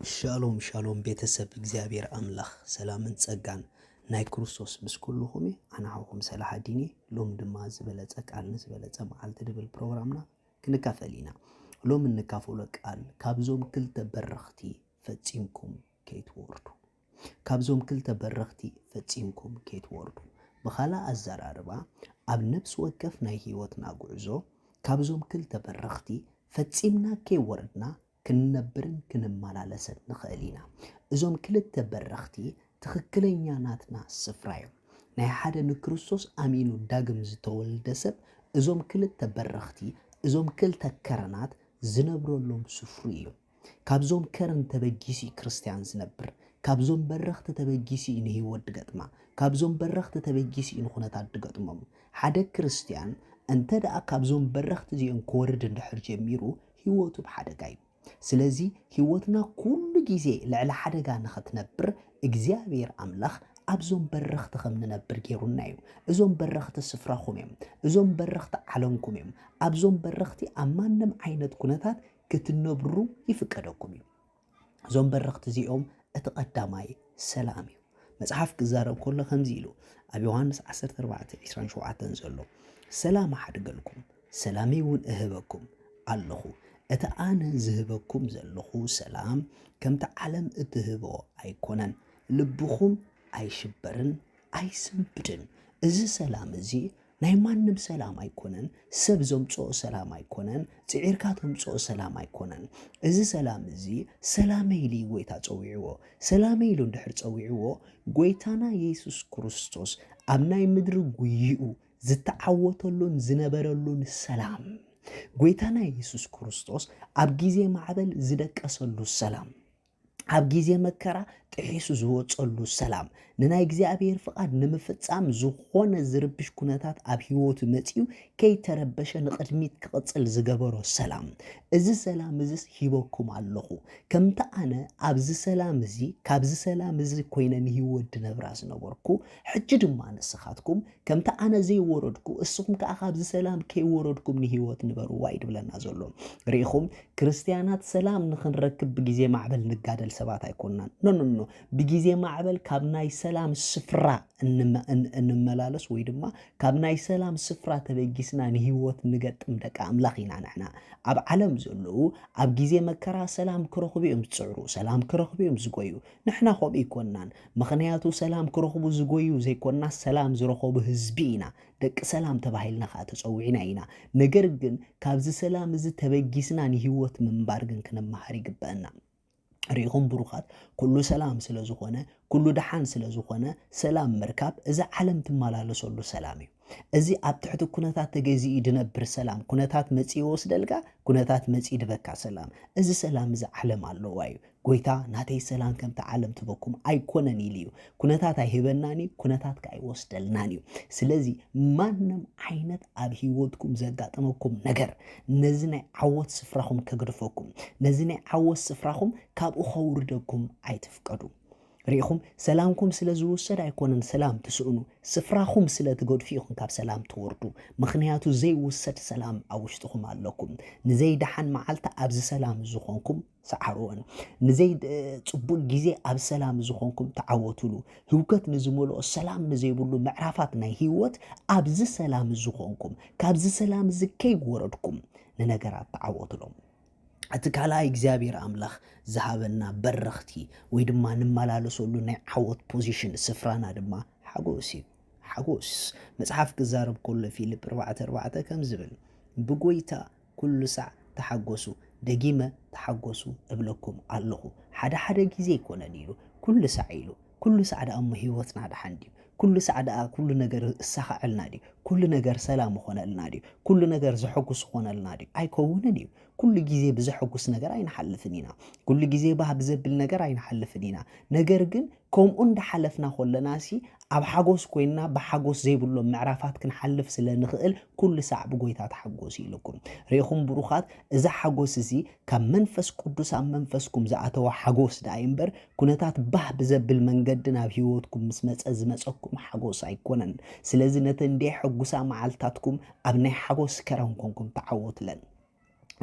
ሻሎም ሻሎም ቤተሰብ እግዚኣብሔር ኣምላኽ ሰላምን ጸጋን ናይ ክርስቶስ ምስ ኩልኹም እዩ። ኣነ ሓውኹም ሰላሓዲን እየ። ሎም ድማ ዝበለጸ ቃል ንዝበለጸ መዓልቲ ድብል ፕሮግራምና ክንካፈል ኢና። ሎም እንካፈሎ ቃል ካብዞም ክልተ በረኽቲ ፈጺምኩም ከይትወርዱ። ካብዞም ክልተ በረኽቲ ፈጺምኩም ከይትወርዱ። ብኻልእ ኣዘራርባ ኣብ ነፍሲ ወከፍ ናይ ህይወትና ጉዕዞ ካብዞም ክልተ በረኽቲ ፈጺምና ከይወረድና ክንነብርን ክንመላለሰን ንኽእል ኢና። እዞም ክልተ በረኽቲ ትኽክለኛ ናትና ስፍራ እዮም። ናይ ሓደ ንክርስቶስ ኣሚኑ ዳግም ዝተወልደ ሰብ እዞም ክልተ በረኽቲ እዞም ክልተ ከረናት ዝነብረሎም ስፍሩ እዩ። ካብዞም ከረን ተበጊሱ እዩ ክርስትያን ዝነብር። ካብዞም በረኽቲ ተበጊሱ እዩ ንህይወት ድገጥማ። ካብዞም በረኽቲ ተበጊሱ እዩ ንኹነታት ድገጥሞም። ሓደ ክርስትያን እንተ ደኣ ካብዞም በረኽቲ እዚኦም ክወርድ እንድሕር ጀሚሩ ህይወቱ ብሓደጋ እዩ። ስለዚ ህይወትና ኩሉ ግዜ ልዕሊ ሓደጋ ንኽትነብር እግዚኣብሔር ኣምላኽ ኣብዞም በረኽቲ ከም ንነብር ገይሩና እዩ። እዞም በረኽቲ ስፍራኹም እዮም። እዞም በረኽቲ ዓለምኩም እዮም። ኣብዞም በረኽቲ ኣብ ማንም ዓይነት ኩነታት ክትነብሩ ይፍቀደኩም እዩ። እዞም በረኽቲ እዚኦም እቲ ቀዳማይ ሰላም እዩ። መጽሓፍ ክዛረብ ከሎ ከምዚ ኢሉ ኣብ ዮሃንስ ዓሰርተ ኣርባዕተ ዕስራን ሸውዓተን ዘሎ፣ ሰላም ኣሓድገልኩም፣ ሰላመይ እውን እህበኩም ኣለኹ። እቲ ኣነ ዝህበኩም ዘለኹ ሰላም ከምቲ ዓለም እትህቦ ኣይኮነን። ልብኹም ኣይሽበርን ኣይስንብድን። እዚ ሰላም እዚ ናይ ማንም ሰላም ኣይኮነን። ሰብ ዘምጽኦ ሰላም ኣይኮነን። ጽዒርካ ተምጽኦ ሰላም ኣይኮነን። እዚ ሰላም እዚ ሰላመይ ኢሉ እዩ ጎይታ ጸዊዕዎ። ሰላመይ ኢሉ እንድሕር ጸዊዕዎ፣ ጎይታና የሱስ ክርስቶስ ኣብ ናይ ምድሪ ጉይኡ ዝተዓወተሉን ዝነበረሉን ሰላም፣ ጎይታና የሱስ ክርስቶስ ኣብ ግዜ ማዕበል ዝደቀሰሉ ሰላም፣ ኣብ ግዜ መከራ ጥሒሱ ዝወጸሉ ሰላም፣ ንናይ እግዚኣብሔር ፍቓድ ንምፍጻም ዝኾነ ዝርብሽ ኩነታት ኣብ ህይወቱ መጺኡ ከይተረበሸ ንቕድሚት ክቕጽል ዝገበሮ ሰላም፣ እዚ ሰላም እዝስ ሂበኩም ኣለኹ። ከምቲ ኣነ ኣብዚ ሰላም እዚ፣ ካብዚ ሰላም እዚ ኮይነ ንህይወት ድነብራ ዝነበርኩ፣ ሕጂ ድማ ንስኻትኩም ከምቲ ኣነ ዘይወረድኩ፣ እስኹም ከኣ ካብዚ ሰላም ከይወረድኩም ንህይወት ንበርዋ እዩ ድብለና ዘሎ። ርኢኹም፣ ክርስትያናት ሰላም ንኽንረክብ ብግዜ ማዕበል ንጋደል ሰባት ኣይኮንናን። ኖ፣ ኖ፣ ኖ። ብግዜ ማዕበል ካብ ናይ ሰላም ስፍራ እንመ-፣ እን-፣ እንመላለስ ወይ ድማ ካብ ናይ ሰላም ስፍራ ተበጊስና ንህይወት ንገጥም ደቂ ኣምላኽ ኢና ንሕና። ኣብ ዓለም ዘለዉ ኣብ ግዜ መከራ ሰላም ክረኽቡ እዮም ዝጽዕሩ፣ ሰላም ክረኽቡ እዮም ዝጎዩ። ንሕና ከምኡ ኣይኮንናን። ምኽንያቱ ሰላም ክረኽቡ ዝጎዩ ዘይኮንና፣ ሰላም ዝረኸቡ ህዝቢ ኢና። ደቂ ሰላም ተባሂልና ኸኣ ተጸዊዕና ኢና። ነገር ግን ካብዚ ሰላም እዚ ተበጊስና ንህይወት ምንባር ግን ክንመሃር ይግበአና። ርኢኹም ብሩኻት፣ ኩሉ ሰላም ስለ ዝኾነ፣ ኩሉ ደሓን ስለ ዝኾነ፣ ሰላም ምርካብ እዚ ዓለም ትመላለሰሉ ሰላም እዩ። እዚ ኣብ ትሕቲ ኩነታት ተገዚኡ ድነብር ሰላም፣ ኩነታት መጺኡ ይወስደልካ፣ ኩነታት መጺኡ ድበካ ሰላም። እዚ ሰላም እዚ ዓለም ኣለዋ እዩ። ጎይታ ናተይ ሰላም ከምቲ ዓለም ትበኩም ኣይኮነን ኢሉ እዩ። ኩነታት ኣይህበናን እዩ፣ ኩነታት ከኣ ኣይወስደልናን እዩ። ስለዚ ማንም ዓይነት ኣብ ህይወትኩም ዘጋጥመኩም ነገር ነዚ ናይ ዓወት ስፍራኹም ከግድፈኩም፣ ነዚ ናይ ዓወት ስፍራኹም ካብኡ ከውርደኩም ኣይትፍቀዱ። ርኢኹም፣ ሰላምኩም ስለ ዝውሰድ ኣይኮነን ሰላም ትስእኑ፣ ስፍራኹም ስለ ትገድፉ ኢኹም ካብ ሰላም ትወርዱ። ምኽንያቱ ዘይውሰድ ሰላም ኣብ ውሽጥኹም ኣለኩም። ንዘይደሓን መዓልቲ ኣብዚ ሰላም ዝኾንኩም ሰዓርወን። ንዘይ ጽቡቅ ግዜ ኣብ ሰላም ዝኾንኩም ተዓወቱሉ። ህውከት ንዝመልኦ ሰላም ንዘይብሉ ምዕራፋት ናይ ህይወት ኣብዚ ሰላም ዝኾንኩም፣ ካብዚ ሰላም እዚ ከይወረድኩም ንነገራት ተዓወቱሎም። እቲ ካልኣይ እግዚኣብሔር ኣምላኽ ዝሃበና በረኽቲ ወይ ድማ ንመላለሰሉ ናይ ዓወት ፖዚሽን ስፍራና ድማ ሓጎስ እዩ። ሓጎስ። መጽሓፍ ክዛረብ ከሎ ፊልፕ ኣርባዕተ ኣርባዕተ ከም ዝብል፣ ብጎይታ ኩሉ ሳዕ ተሓጎሱ፣ ደጊመ ተሓጎሱ እብለኩም ኣለኹ። ሓደ ሓደ ግዜ ኣይኮነን ኢሉ፣ ኩሉ ሳዕ ኢሉ። ኩሉ ሳዕ ደኣ እሞ ህይወትና ደሓን ድዩ? ኩሉ ሳዕ ደኣ ኩሉ ነገር እሳኸዐልና ድዩ? ኩሉ ነገር ሰላም ይኾነልና ድዩ? ኩሉ ነገር ዘሐጉስ ይኾነልና ድዩ? ኣይከውንን እዩ። ኩሉ ግዜ ብዘሐጉስ ነገር ኣይንሓልፍን ኢና። ኩሉ ግዜ ባህ ብዘብል ነገር ኣይንሓልፍን ኢና። ነገር ግን ከምኡ እንዳሓለፍና ከለናሲ ኣብ ሓጎስ ኮይንና ብሓጎስ ዘይብሎም ምዕራፋት ክንሓልፍ ስለ ንኽእል ኩሉ ሳዕ ብጎይታ ተሓጎሱ ኢልኩም። ርኢኹም ብሩኻት፣ እዚ ሓጎስ እዚ ካብ መንፈስ ቅዱስ ኣብ መንፈስኩም ዝኣተወ ሓጎስ ደኣ እዩ እምበር፣ ኩነታት ባህ ብዘብል መንገዲ ናብ ህይወትኩም ምስ መጸ ዝመጸኩም ሓጎስ ኣይኮነን። ስለዚ ነተን ደየሐጉሳ መዓልታትኩም ኣብ ናይ ሓጎስ ከረን ኮንኩም ተዓወትለን።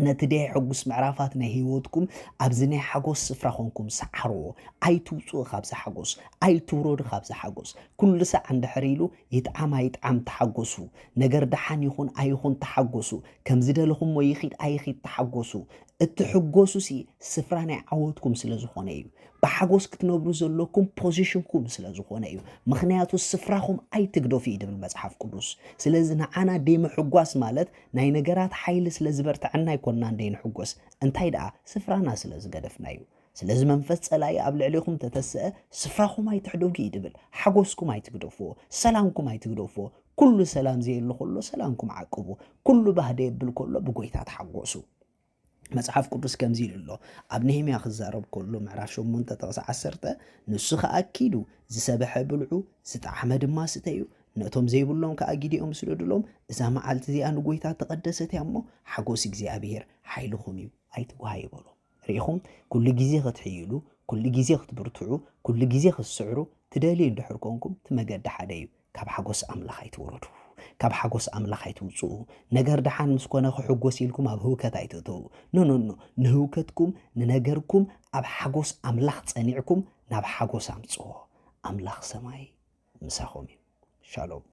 ነቲ ደይ ሕጉስ ምዕራፋት ናይ ህይወትኩም ኣብዚ ናይ ሓጎስ ስፍራ ኾንኩም ሰዓርዎ። ኣይትውፅኡ ካብዚ ሓጎስ፣ ኣይትውረዱ ካብዚ ሓጎስ። ኩሉ ሳዕ እንድሕር ኢሉ ይጥዓም ኣይጥዓም ተሓጎሱ። ነገር ደሓን ይኹን ኣይኹን ተሓጎሱ። ከም ዝደለኹሞ ይኺድ ኣይኺድ ተሓጎሱ። እትሕጎሱ ሲ ስፍራ ናይ ዓወትኩም ስለ ዝኾነ እዩ። ብሓጎስ ክትነብሩ ዘለኩም ፖዚሽንኩም ስለ ዝኾነ እዩ። ምኽንያቱ ስፍራኹም ኣይትግደፉ እዩ ድብል መጽሓፍ ቅዱስ። ስለዚ ንዓና ደይ ምሕጓስ ማለት ናይ ነገራት ሓይሊ ስለ ዝበርትዐና ኣይኮንናን ደይ ንሕጎስ። እንታይ ደኣ ስፍራና ስለ ዝገደፍና እዩ። ስለዚ መንፈስ ጸላኢ ኣብ ልዕሌኹም ተተስአ ስፍራኹም ኣይትሕደጉ እዩ ድብል። ሓጎስኩም ኣይትግደፍዎ፣ ሰላምኩም ኣይትግደፍዎ። ኩሉ ሰላም ዘየሉ ከሎ ሰላምኩም ዓቅቡ። ኩሉ ባህደ የብል ከሎ ብጎይታ ተሓጎሱ። መጽሓፍ ቅዱስ ከምዚ ኢሉ ኣሎ። ኣብ ነህምያ ክዛረብ ከሎ ምዕራፍ ሸሞንተ ጥቕሲ ዓሰርተ፣ ንሱ ኸኣ ኪዱ ዝሰበሐ ብልዑ ዝጠዓመ ድማ ስተዩ፣ ነቶም ዘይብሎም ከኣ ጊዲኦም ስደዱሎም። እዛ መዓልቲ እዚኣ ንጎይታ ተቐደሰት እያ እሞ ሓጎስ እግዚኣብሔር ሓይልኹም እዩ፣ ኣይትጓሃዩ በሎም። ርኢኹም፣ ኩሉ ግዜ ክትሕይሉ፣ ኩሉ ግዜ ክትብርትዑ፣ ኩሉ ግዜ ክትስዕሩ ትደልዩ እንድሕር ኮንኩም፣ እቲ መገዲ ሓደ እዩ። ካብ ሓጎስ ኣምላኽ ኣይትውረዱ። ካብ ሓጎስ ኣምላኽ ኣይትውፅኡ። ነገር ደሓን ምስ ኮነ ክሕጎስ ኢልኩም ኣብ ህውከት ኣይትእተዉ። ኖ፣ ኖ፣ ኖ። ንህውከትኩም፣ ንነገርኩም ኣብ ሓጎስ ኣምላኽ ጸኒዕኩም ናብ ሓጎስ ኣምጽዎ። ኣምላኽ ሰማይ ምሳኹም እዩ። ሻሎም።